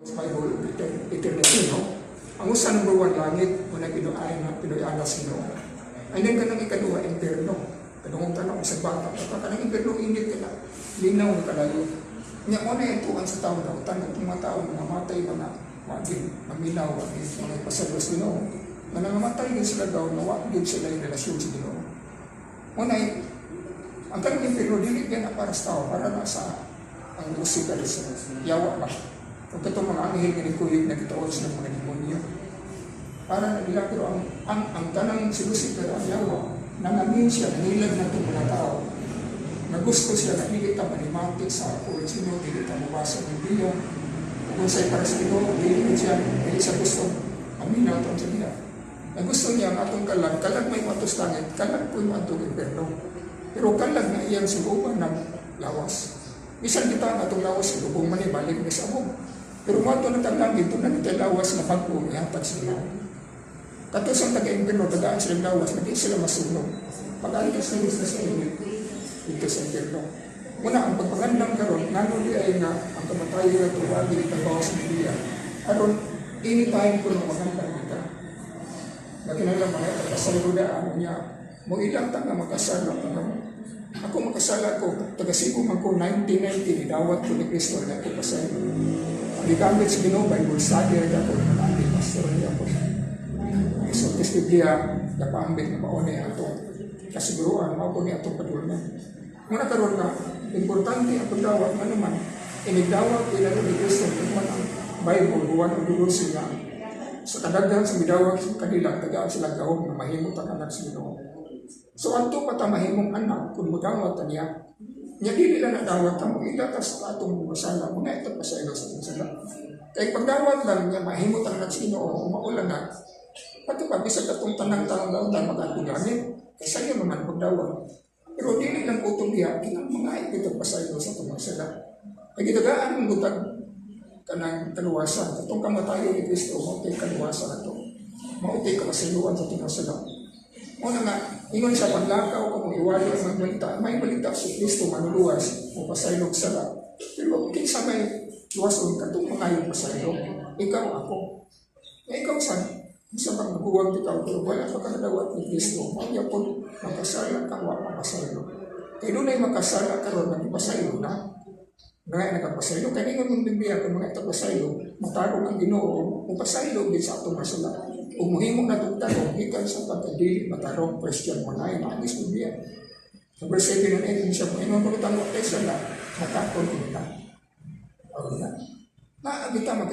Bible eternity, no? Ang usa, number one, langit, unang Pinoy na Pinoy sa Ginoo. And then kanang ikaduha, impierno. Kanang tanong sa bata, pa kanang impierno, init ka na, linaw nga kalayo. Nya mo na ituan sa tao daw, tanong itong mga tao nga matay ba na wa gid maminaw, wa gid mga pasaylo sa Ginoo. Nga nangamatay gid sila daw na wa gid sila yung relasyon sa Ginoo. Mo na ang kanang impierno, dili gyud na para sa tao, para na sa ang Lucifer, sa yawa ba. Kung katong mga anghel nga nikuyog, nagitaon sila mga demonyo. Para na nila, pero ang kanang si Lucifer, ang yawa, nangamin siya, nangilag na itong mga tao. Nagusto siya na dili ta manimati sa kung sino, dili ta mubasa ng Biblia. Kung sa'y para sa Ginoo, dili ko siya, dili siya gusto aminaw taon sa diya. Nagusto niya ang atong kalag, kalag may matos langit, kalag po'y maatong impierno. Pero kalag na iyang suguban ng lawas. Bisan kita ang atong lawas, lubong man ni balik ni sa among. Pero mo na tag langit, doon na nito lawas na bag-o ihatag sa Ginoo. Kato sa taga-impierno, tagaan silang lawas, na di sila masunog. Pag-antos na na sa init, dito sa impierno. Muna, ang pagpangandam karon, ngano di ay nga ang kamatayon na tuwagi itabaw sa Biblia. Aron, anytime ko nung magandang kita. Na kinahanglan mga kapasaylo niya, mo ilang ta nga makasala ka mo. Ako makasala ko, taga Cebu man ko 1990, nidawat ko ni Kristo na ako pasaylo. Ang gigamit sa Ginoo, Bible study rin ako, nanandi, pastor niya ako. So, this Biblia, napaambit na mauna atong kasiguruan, mao po ni atong padulngan. Muna karon nga, importante ang pagdawat nga naman, inigdawat ilalo ni Kristo, man ang Bible, Juan ang dulce nga, sa kadaghan sa midawat sa kanila, tagaan sila gahom na mahimot ang anak sa Ginoo. So adto pa ta mahimong anak kung mudawat ta niya. Nya dili lang nadawat ta mo ila ta sa atong mga sala, mga ito pa sa ilo sa atong sala. Kay pagdawat lang niya mahimot ang anak sa Ginoo, maulan na. Pati pa bisag atong tanang taong dautan magadtong langit, kay sayo naman pagdawat. Pero dili lang utong diha, kinang mga ito pa sa ilo sa atong mga sala. Kay gitagaan mong butag kanang kaluwasan. Katong kamatayon ni Kristo, mao kay kaluwasan ato. Mao kay kapasayloan sa atong mga sala. Muna nga, ingon sa panlakaw kung iwali ang mga balita, may balita si Kristo manuluwas o pasaylog sala. Pero kinsa may luwason katong mga yung pasaylo? Ikaw, ako. Eh, ikaw san, isa pang nabuwag ikaw, pero wala pa kadawat ni Kristo, mao po makasala ka, wa mapasaylo. Kay dunay makasala karon nagpasaylo na. Nga nagpasaylo kay ingon mong Biblia kung mga ito pasaylo, matarong ang Ginoo, mupasaylo gid sa atong masala. Ug muhimo na itong tarong gikan sa pagkadili matarong, Christian 1:9 na ang Biblia. Sa verse 7 and 8 siya mo ingon kung wa kay sala, matakon kita. Na. Na kita.